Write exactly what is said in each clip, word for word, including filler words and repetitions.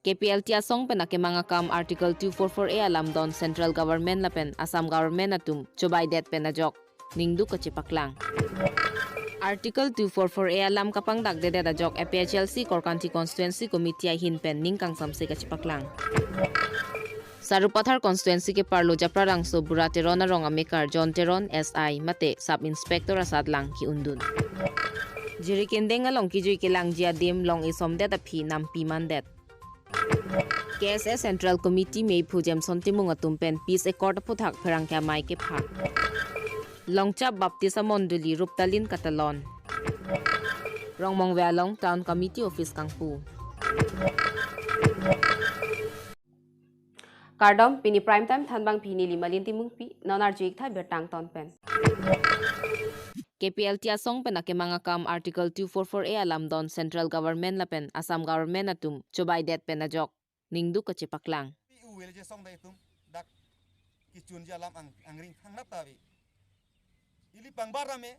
K P L T asong pen akemang akam Article two four four A alam don Central Government lapen Assam Government atum chobaidet pen ajok ningduk kachepaklang. Article two four four A alam kapangdakdedet ajok A P H L C Korkanthi Constituency Committee ahin pen ning kangsamse kachepaklang. Sarupathar Constituency keparlo Japrarangso Bura Teron arong amekar John Teron S I mate Sub Inspector asatlang ki-undun. Jirikindeng along kijui kelangji adim long isomdet aphi nampi mandet. K S A Central Committee meiphu Jameson Timung atum pen Peace Accord aphuthak pherangke amei kepha. Longchap Baptist Amondoli Ruptalin Katalon. Rongmongve along Town Committee Office kangpu. Kardom, pini Prime Time thanbang pini Limalin Timungpi, non arju-ik tha birta angton pen. K P L T asong pen akemang akam Article two four four A alam don Central Government lapen Assam Government atum chobaidet pen ajok ningduk kachepaklang. Pi u village song da itum dak kichunji alam ang, angring thangnat ta ave. Ili pangbar ame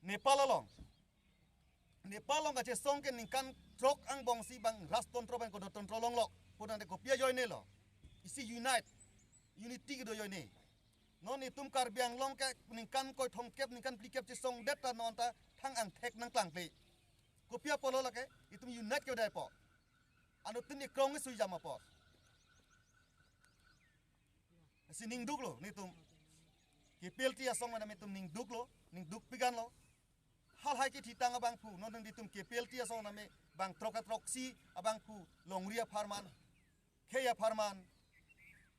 Nepal along. Nepal along kachesong ke ningkan throk angbongsi bang rajtontro bang gonotontro longlok. Pudang de kopi ajoine lo. Isi unite, unity kedo ajoine. Non itum Karbi Anglong ke ningkan koi thomkep, ningkan phlikep chesongdet ta non ta thang angthek nangklangkle. Kopi apotlo lake, itum unite kedo apot. Anuttin ikrong isui jam apot. Si ningduklo, netum. K P L T asong mana netum ningduklo, ningduk piganlo. Halahai kethitang abangphu, non netum K P L T asong name bang throk athroksi abangphu, longri apharman, khei apharman,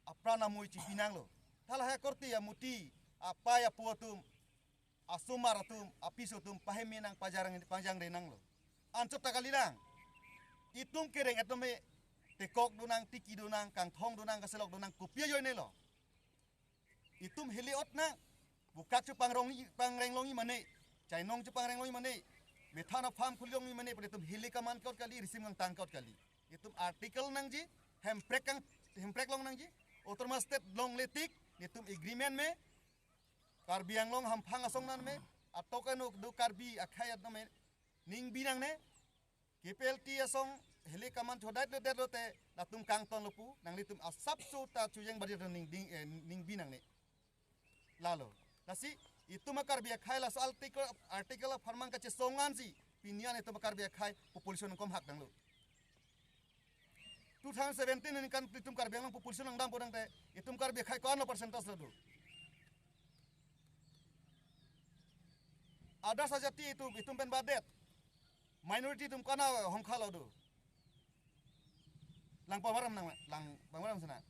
apran amui chipinanglo. Halahai korte amuti, apai apo atum, asomar atum, apiso atum, paheme nang pajarang, pajangre nanglo. Anchot ta kalilang. Itum kereng atum me tekok donang, tiki donang, kangthong donang, kaselok donang, kopi ajoine lo. Itum hili-ot nang, bukak chepangrong, pangreng longji mane, chainong chepangreng longji mane, methan a-farm khuli longji mane, pade itum hili kaman kot kali, risim kangtang kot kali. Itum article nangji, hemprek kang, hemprek long nangji, Autonomous State longle tik, itum agreement me, Karbi Anglong hamphang asong nan me, atok anu do Karbi akhei atum me, ning binangne, K P L T asong hili kaman chodaidet lote latum kangtonlo pu, nanglitum asapso ta chujeng badi ning ding, eh, ning binangne. Lalo. Lasi itum a-Karbi akhei laso article, article apharman kachesong ansi, pini an itum a-Karbi akhei population kom hak danglo. Two thousand seventeen aningkan itum Karbi Anglong population nangdam podang te, itum Karbi akhei ko-anlo percentage lo do. Others ajati itum, itum pen badet. Minority atum ko-an ahongkha lo do. Lang pamaram nang, lang pamaram sana.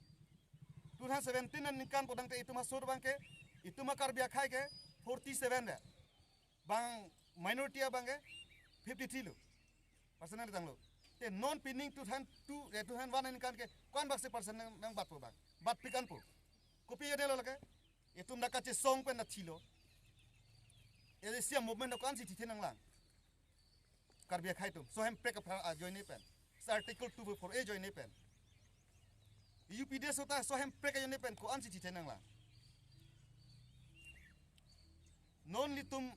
Two thousand seventeen aningkan podang te itum asur bangke, itum a-Karbi akhei ke forty-seven de. Bang minority abangke fifty-three lo. Percent nangtanglo. Te non pining two thousand two, eh, two thousand one aningkan ke ko-an bak si percent nang, nangbatpo bang. Bat pikanpo. Kopi ajoinelo lake. Itum dak kachesong pen nathilo. Isi a-movement ko-ansi thithe nanglang. Karbi akhei atum. So hemprek apha ajoine pen. Sa Article two four four A ajoine pen. U P D S ta so hemprek ajoine pen ko-ansi thithe nanglang. Non netum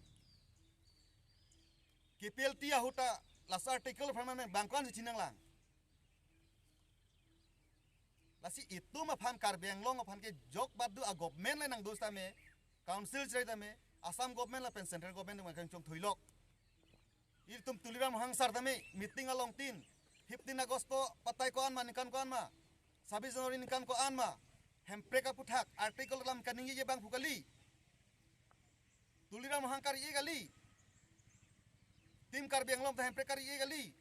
K P L T ahut ta laso article apharman bang ko-ansi thi nanglang. Lasi itum aphan Karbi Anglong aphan kejok badu a-government le nangdo sitame, council chai tame, Assam government lapen central government nang kangchongthuilok. Itum Tuliram Ronghang sar tame, meeting along tin, fifteen August patai ko-an ma, ningkan ko-an ma, sabis January ningkan ko-an ma, hemprek aphuthak, article alam kaningje abangphu kali. Tuliram Ronghang kari-e kali. Team Karbi Anglong ta hemprek kari-e kali.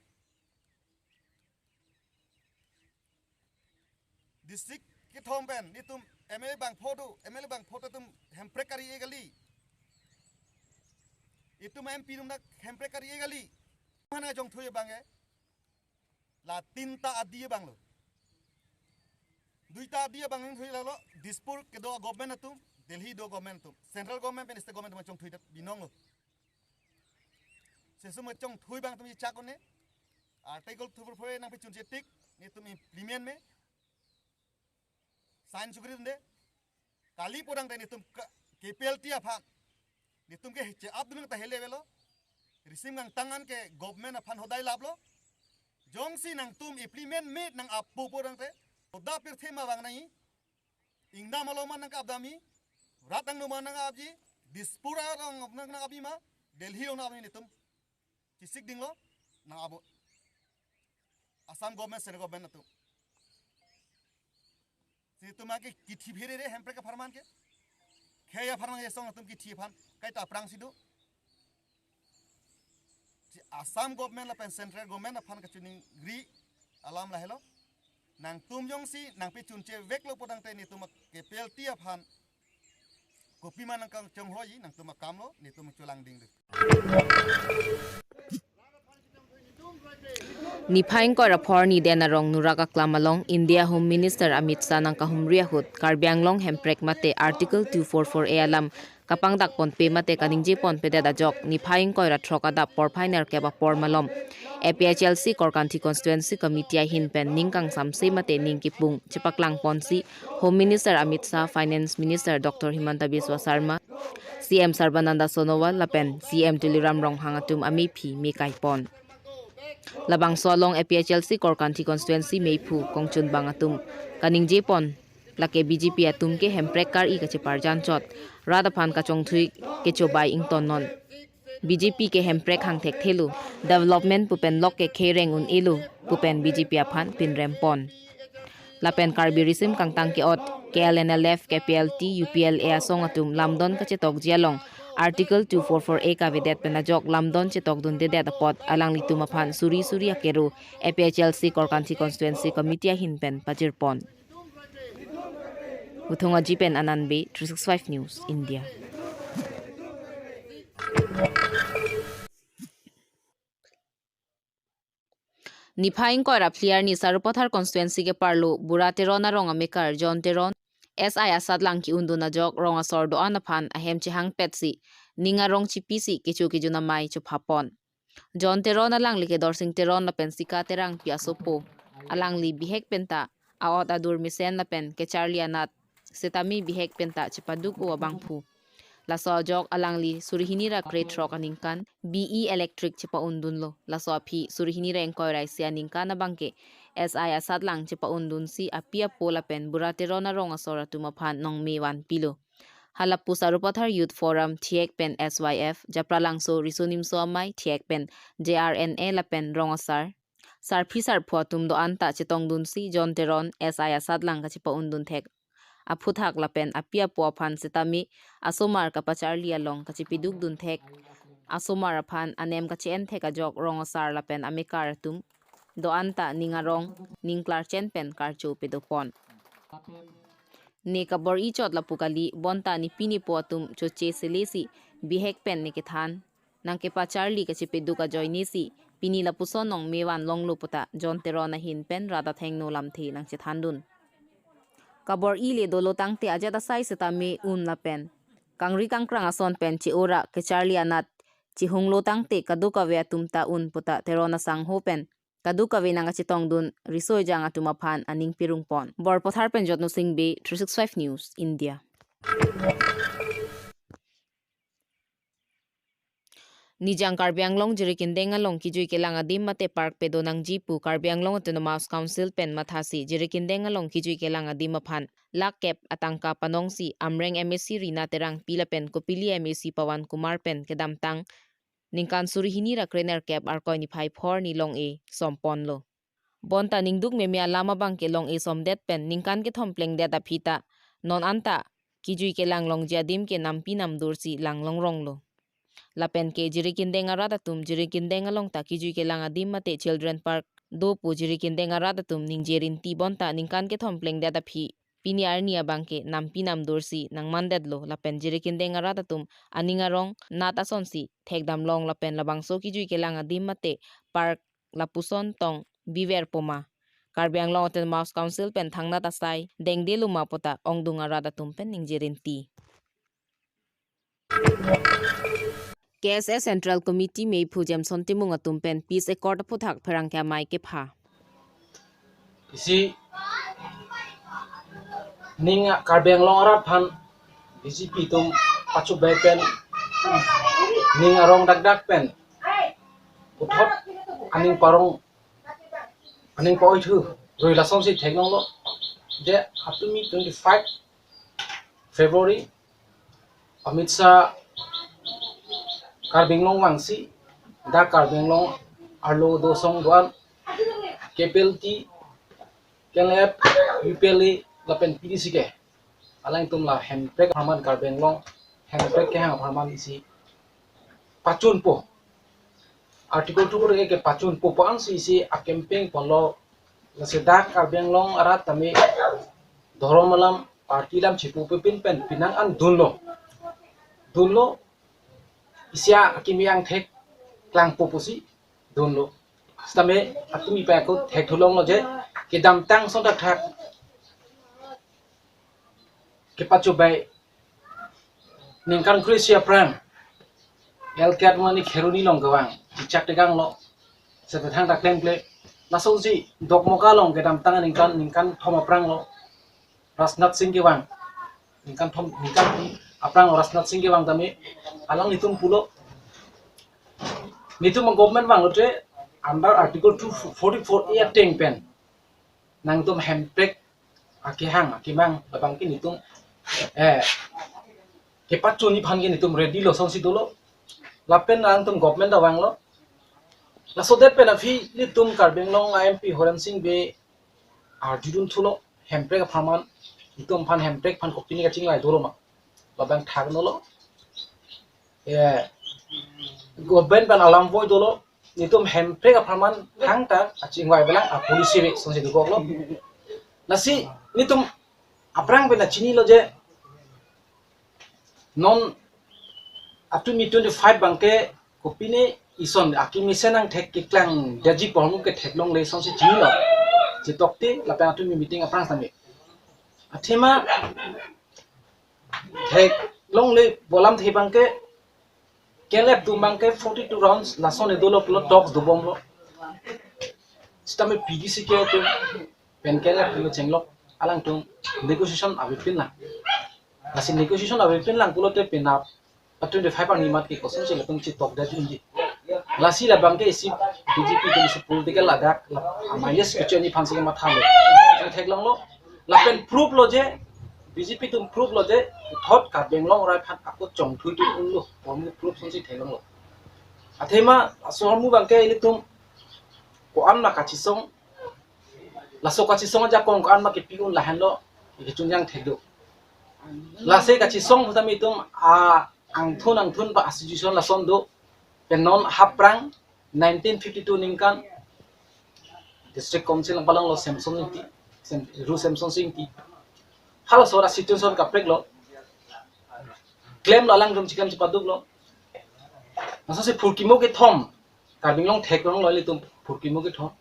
District kethom pen, netum M L A bangpho do, M L A bangpho ta itum hemprek kari-e kali. Itum M P atum dak hemprek kari-e kali. Mana jongthui abang e. La tinta adi abang lo. Duita adi abang jongthui lalo, Dispur kedo government atum, Delhi do government atum, central government pen state government atum jongthui dat binong lo. Sesum chongthui abang atum chechak un-e, Article two four four A nangpachun chetik, netum implement me. Sign chukri dunde. Kali podang te netum ka-, K P L T aphan. Netum ke che-ap dunang ta hele avelo. Risim kangtang an ke government aphan hodai laplo. Jongsi nangtum implement me nang-appo pu tangte, oda pirthe ma vang nangji, ingdam along ma nangkapdamji, rat angno ma nangkapji, Dispur along nang nangkapji ma, Delhi along nangkapji netum. Kisik dinglo, nang-appo. Assam government, central government atum. Si netum ke kithi pherere Hemprek apharman ke. Khei apharman ke song atum kithi aphan. Kaita aphrangsi do. Si Assam government lapen central government aphan kachiningri alam lahelo. Nangtum jongsi nangpachunche veklo pu tangte netum K P L T aphan kopima nangkachonghoji, nangtum akamlo, netum cholang ding ding. Niphai ingkoi ra phongo arni den arong Nurak Aklam along India Home Minister Amit Shah nangkahumri ahut Karbi Anglong Hemprek mate Article two four four A alam kapangdak ponpe mate kaningje ponpedet ajok niphai ingkoi ra throk adap porphai nerkep apor malom A P H L C Korkanthi Constituency Committee ahin pen ning kangsamse mate ning kipung chepaklang ponsi Home Minister Amit Shah, Finance Minister Doctor Himanta Biswa Sarma, C M Sarbananda Sonowal lapen C M Tuliram Ronghang atum amephi mekai pon. Labangso along A P H L C Korkanthi Constituency meiphu kongchunbang atum kaningje pon lake B J P atum ke Hemprek kar-i kacheparjan chot, rat aphan kachongthui kechobai ingtonnon. B J P ke Hemprek hang thekthelo, development pu pen lok ke khereng un-elo pu pen B J P aphan pinrem pon. Lapen Karbi risim kangtang ke-ot K L N L F, K P L T, U P L A asong atum lamdon kachetokji along Article two four four A kavedet pen ajok lamdon chetokdundedet apot alanglitum aphan suri suri akero A P H L C Korkanthi Constituency Committee ahin pen pajir pon. Uthong Aji pen Anand Bey, three six five News, India. Niphai ingkoi ra phli arni Sarupathar constituency keparlo Bura Teron arong amekar John Teron S I asatlang ki-undun ajok rong asor do-an aphan ahem chehangpetsi ning arong chipisi kecho kejun amei chopha pon. John Teron alangli ke Dorsing Teron lapen Sika Terangpi asopo. Alangli bihek penta a-ot adur mesen lapen kecharli anat setame bihek penta chepaduk-o abangphu. Laso ajok alangli suri hini ra krethrok aningkan B E electric chepa-undunlo. Laso aphi suri hini ra ingkoi ra isi aningkan abangke S I asatlang chepa-undunsi api apo lapen Bura Teron arong asor atum aphan nongme vanpilo. Halapu Sarupathar Youth Forum thihek pen S Y F, Japralangso Riso Nimso Amei thihek pen J R N A lapen rong asar, sarpi sarpo atum do-an ta chetongdunsi John Teron S I asatlang kachepa-undun thek aphuthak lapen api apo aphan setame asomar kapacharli along kachepedukdun thek asomar aphan anem kache-en thek ajok rong asar lapen amekar atum do-an ta ning arong ning klarchen pen karcho pedo pon. Ne kabor-i chot lapu kali, bonta nepi nepo atum choche selesi bihek pen ne kethan nangkepacharli kachepeduk ajoinesi pini lapuson nongme vanlonglo puta John Teron ahin pen rat athengno lamthe nangchethandun. Kabor-i le dolo tangte ajat asai setame un lapen kangri kangkrang ason pen che-o ra kecharli anat chehunglo tangte kadokave atum ta un puta Teron asangho pen kadokave nangkachetongdun riso ejang atum aphan aning pirung pon. Borpathar pen Jotno Singh Bey, three six five News, India. Nijang Karbi Anglong Jirikindeng along kijui kelang adim mate park pedo nangji pu Karbi Anglong Autonomous Council pen mathasi Jirikindeng along kijui kelang adim aphan lakh kep atangka panongsi Amreng M A C Rina Terangpi lapen Kopili M A C Pawan Kumar pen kedamtang ningkan suri hini ra krenerkep Arkoi niphai phongo arni long-e somponlo. Bonta ningduk meme alam abangke long-e somdet pen ningkan kethom plengdet aphi ta non anta kijui kelang longji adim ke nampi namdursi lang longronglo. Lapen ke Jirikindeng arat atum Jirikindeng along ta kijui kelang adim mate children park do pu Jirikindeng arat atum ningje rinti bonta ningkan kethom plengdet aphi pini arni abangke nampi namdursi nangmandetlo lapen Jirikindeng arat atum aning arong nat asonsi thekdamlong lapen labangso kijui kelang adim mate park lapuson tong biver poma Karbi Anglong Autonomous Council pen thangnat asai dengde loma puta ongdung arat atum pen ningje rinti. K S A Central Committee meiphu Jameson Timung atum pen Peace Accord aphuthak pherangke amei kepha. Isi ning Karbi Anglong arat aphan B J P atum pachubai pen ning arong dakdak pen puthot aning parong Aning poi thu, rui lasonsi theklonglo. Je atumi twenty-five February, Amit Shah Karbi Anglong vangsi, dak Karbi Anglong arlo dosong do-an, K P L T, K L F, U P L A, lapen P D C K, alangtum la hemprek apharman, Karbi Anglong hemprek kehang apharman isi pachunpo. Article two forty-four A kepachunpo pu-ansi isi a-campaign ponlo. Lasi dak Karbi Anglong arat tame dhorom alam, party alam chipupe pin pen penang an dunlo. Dunlo, isi akimi angthek klangpo pusi dunlo. Sitame atumi pei ako thekthulonglo je kedamtang ason thakthak kepachobei ningkan kre-isi aphrang L K Advani Kheroni along kevang, Chichak Tegang lo, seta thangta klemkle. Lasonsi Dokmoka along kedamtang ningkan, ningkan thom aphrang lo, Rajnath Singh kevang, ningkan thom, ningkan thom aphrang Rajnath Singh kevang tame, alanglitum pulo, netum government vanglote under Article two forty-four A ateng pen nangtum hemprek akehang akemang labang ke netum, eh, kepachunji aphan ke netum ready lo, asonsi dolo. Lapen nangtum government ta vanglo. Laso det pen aphi netum Karbi Anglong a-M P Horen Sing Bey arjudun thulo, hemprek apharman, netum aphan hemprek aphan kopine kachinglai dolo ma, labang thaknolo. Eh, government pen alam voi dolo, netum hemprek apharman thangta achingvai avelang, a-policy ave, asonsi dokoklo. Lasi netum aphrang pen chinilo je non atumi twenty-five abangke kopine ison akimi mesen angthek keklang detji pu ahormu ke theklongle, asonsi chinilo. Chetokte lapen atumi meeting aphrang tame, athema theklongle pu alamthe abangke K L F atum abangke forty-two rounds lason edolo pulo, talks dobomlo. Sitame P D C K atum pen K L F atum chenglok, alangtum negotiation avepin lang. Lasi negotiation avepin lang pulote penap a twenty-five arni mat ke kosonsi latum chetok detji. Lasi labang ke isi B J P atum isi political ladak la a-minus kecho-anji aphansi matha lo. Theklonglo. Lapen proof lo je, B J P atum proof lo je, thot Karbi Anglong arat aphan ako chongthui atum unlo, ahormu proof asonsi theklonglo. Athema laso ahormu abangke ilitum ko-an ma kachisong, laso kachisong ajakong ko-an ma kepi un lahenlo, kechunjang thek do. Lasi kachisong putame itum a angthun angthun pa a-situation lason do. Pen non haprang nineteen fifty-two ningkan District Council nangpalonglo Semson Ingti, Sem-, Ru Semson Sing Ingti. Halaso ra situation kapreklo. Klemlo, alangtum chikan chipaduklo. Laso si phurkimo kethom Karbi Anglong theklonglo ilitum, phurkimo kethom.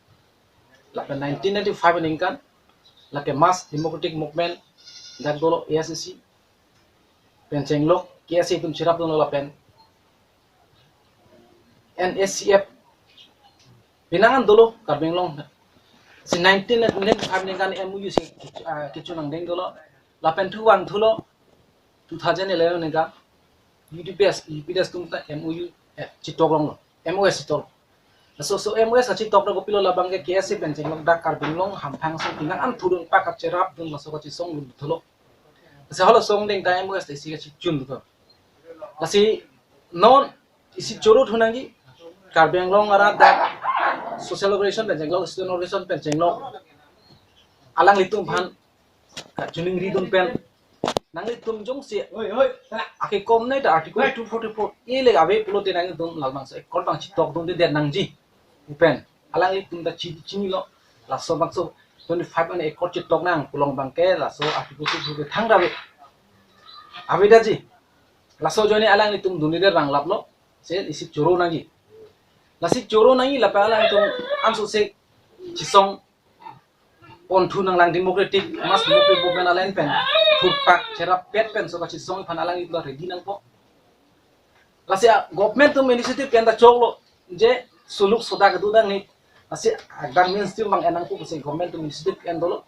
Lapen nineteen ninety-five aningkan lake Mass Democratic Movement dak dolo, A S D C pen chenglok, K S A atum cherapdunlo lapen N S C F penang an dolo Karbi Anglong. Si nineteen ninety-five aningkan M O U si, ah, kecho nangdeng dolo. Lapen thu vangthulo two thousand eleven aningkan U D P S, U P D S atum ta M O U, eh, chetoklonglo, M O S chetok. Laso, so M O S kachetok ta kopilo, labang ke K S A pen chenglok dak Karbi Anglong hamphang ason penang an thurung pak kacherapdun laso kachisong lun thulo. Lasi halaso angdeng ta M O S ta isi kachechun thulo. Lasi non isi choro thunangji, Karbi Anglong arat dak social organization pen chenglok, student organization pen chenglok, alanglitum aphan kachiningridun pen nanglitum jongsi, oi, oi, tara, akekom nai ta Article two forty-four A le ave pulote nanglitum labangso accord abang chetokdunde det nangji pu pen alanglitum ta chi-, chinilo. Laso bangso twenty-five an accord chetok nang pu along abangke laso Article two forty-four A thangta ave, avedetji. Laso ajoine alanglitum dunde det abang laplo, si isi choro nangji. Lasi choro nangji lapen alangtum ansose chisong ponthu nanglang, Democratic Mass Democratic Movement alam pen thurpak cherap pet pen so kachisong aphan alanglitum ready nangpo. Lasi a-government atum initiative ke-en ta choklo je suluk sodak kedo dang ni, lasi dak mainstream abang en nangpo pusi government atum initiative ke-en dolo.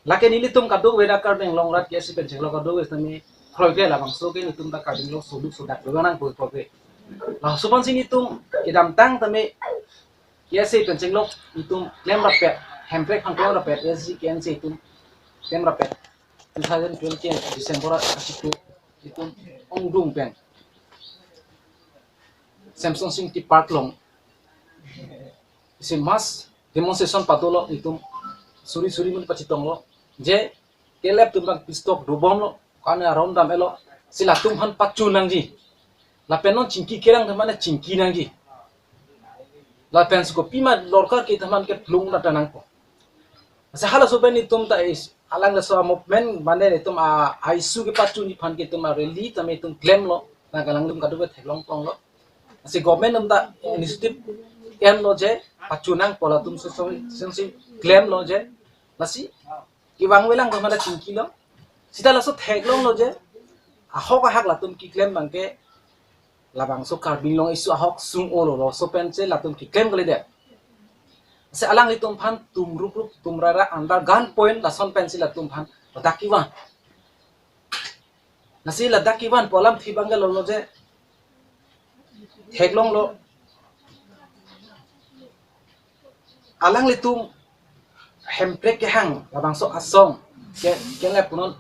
Lake nelitum kadokave dak Karbi Anglong arat K S A pen chenglok kadokave tame kroikre, labangso ke netum ta Karbi Anglong suluk sodak kedo nangpo kroikre. Laso aphansi netum kedamtang tame K S A pen chenglok itum klemrap pet, Hemprek aphan klemrap pet, S G K N C itum klemrap pet. Two thousand twenty December achitu itum ongdung pen Samson Sing T Park along isi mass demonstration padolo itum suri suri mun pachetonglo je K L F atum abang pistok dobomlo, kane aron dam-etlo, si latum aphan pachun nangji. Lapen non chingki kerang atum aphan chingki nangji. Lapen si kopima lorkar ke atum aphan ke plung data nangpo. Asa halaso pen itum ta is alang laso movement mane itum a, a issue kepachunji aphan ke itum a rally tame itum klemlo, nangkalang atum kadokave theklong ponglo. Lasi government atum ta initiative enlo je pachun nangpo latum so so so si klemlo je. Lasi kevang avelang atum aphan ta chingkilo. Seta laso theklonglo je ahok ahak latum keklem abang ke labangso Karbi Anglong issue ahok sung-olo, laso pen si latum keklem kalidet. Si alanglitum aphan tum rup rup tum rara under gun point lason pen si latum aphan ladak kevan. Lasi ladak kevanpo alam thi abang ke lolo je theklonglo. Alanglitum Hemprek kehang labangso asong ke, K L F punon,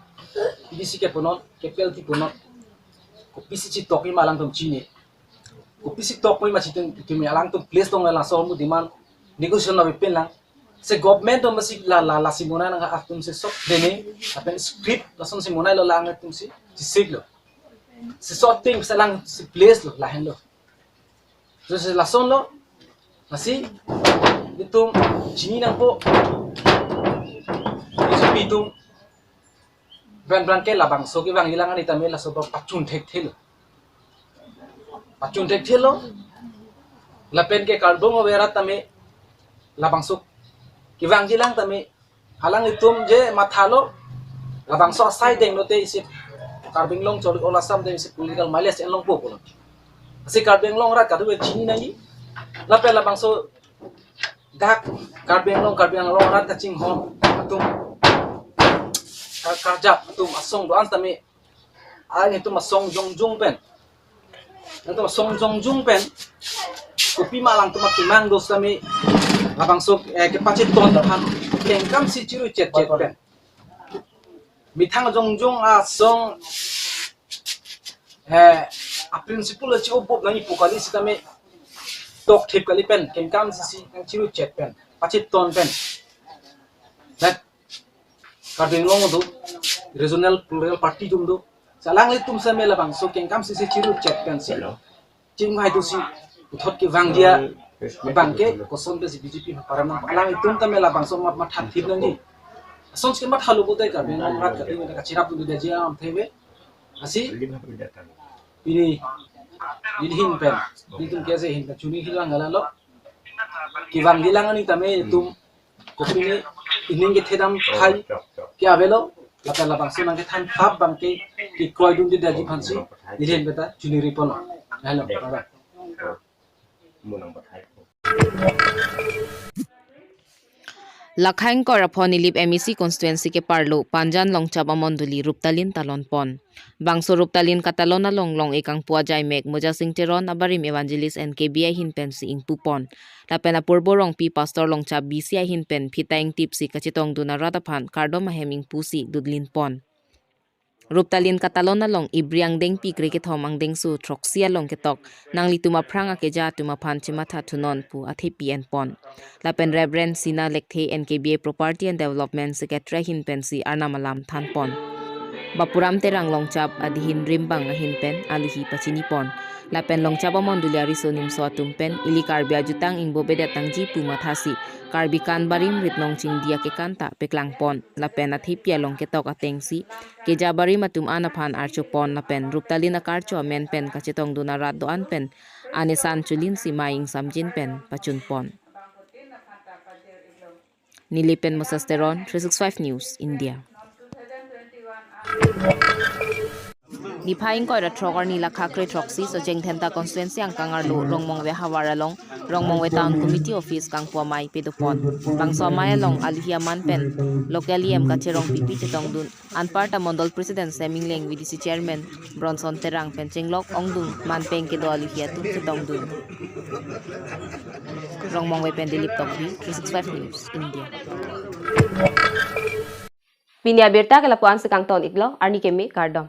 P D C K punon, K P L T punon. Kopisi chetok ima alangtum chini. Kopisi tokpo ima chitung kimi alangtum place tong laso mu demand negotiation labi pen lang. Si government atum si la la lasi monai nang atum si sok dene, lapen script lason si monailo lang atum si chisiklo. Si sok ting si lang si place lo lahenlo. Lasi lasonlo, lasi itum chini nangpo, B J P itum ven blang ke labangso kevangjilang ani tame laso abang pachun thekthelo. Pachun thekthelo, lapen ke Karbi Anglong averat tame labangso kevangjilang tame alanglitum je mathalo, labangso asai denglo te isi Karbi Anglong choli ol Assam te isi political mileage enlongpo pulo. Lasi Karbi Anglong arat kadokave chini nangji. Lapen labangso dak Karbi Anglong, Karbi Anglong arat kachinghon atum ka-, karjap atum asong do-an tame, alanglitum asong jongjung pen, alanglitum asong jongjung pen kopima alangtum akemang do sitame labangso, eh, kepachetong aphan kengkam si chiru chet chet pen, methang jongjung asong, eh, a principle chi-obup nangji pu kali sitame tokthip kali pen kengkam si si nangchiru chet pen pachetong pen. That Karbi Anglong do, regional political party atum do. Si alanglitum sitame labangso kengkam si si chiru chet pen si chingvai do si puthot kevangji abang ke koson pen si B J P param nang alanglitum tame labangso ma-, matha thip nangji. Ason si mathalo pulote Karbi Anglong arat kati kachirap do dia jam thebe. Lasi pini, pini ahin pen, itum K S A ahin pen chini hilang galalo. Kevangjilang ani tame itum kopine ining kethedam thai ke avelo, lapen labangso nangkethan thap abang ke kekroidunde daji aphan si neli ahin pen ta chuniri ponlo. Hello, bye bye. Lakhaing kor aphon Nilip M A C constituency keparlo Panjan Longchap amondoli Ruptalin talon pon. Bangso Ruptalin katalon along long-ik angpu ajaimek Mojasing Teron abarim Evangelist N K B ahin pensi ingpu pon. Lapen apurbo Rongpi Pastor Longchap B C ahin pen phita ingtip si kachetongdun arat aphan kardom ahem ingpu si dudlin pon. Ruptalin katalon along Ibri angdengpi krekethom angdengso throksi along ketok nanglitum aphrang akeja atum aphan chematha thunon pu athepi en pon. Lapen Reverend Sina Lekthe N K B A Property and Development Secretary ahin pensi arnam alam than pon. Bapuram Terang Longchap adihin rimbang ahin pen aluhi pachini pon. Lapen Longchap amondoli ariso nimso atum pen ili Karbi ajutang ingbobedet nangji pu mathasi Karbi kan barim ritnong chingdi akekan ta peklang pon. Lapen athepi along ketok atengsi keja barim atum an aphan archo pon lapen Ruptalin akarcho amen pen kachetongdun arat do-an pen anesan chulin si mai ingsamjin pen pachun pon. Nilip pen Moses Teron, three six five News, India. Niphai ingkoi ra throk arni lakha kre throksi Socheng Dhenta constituency angkang arlo Rongmongve havar along Rongmongve Town Committee office kangpu amei pedopon. Bangso amei along aluhi aman pen local E M Kacherong P P chetongdun. Anparta Mondol President Seming Leng, V D C Chairman Bronson Terang pen chenglok ongdung man peng kedo aluhi atum chetongdun. Rongmongve pen Dilip Tokbi, three six five News, India. Pini abirta ke lapu-an si kangton iklo, arni keme kardom.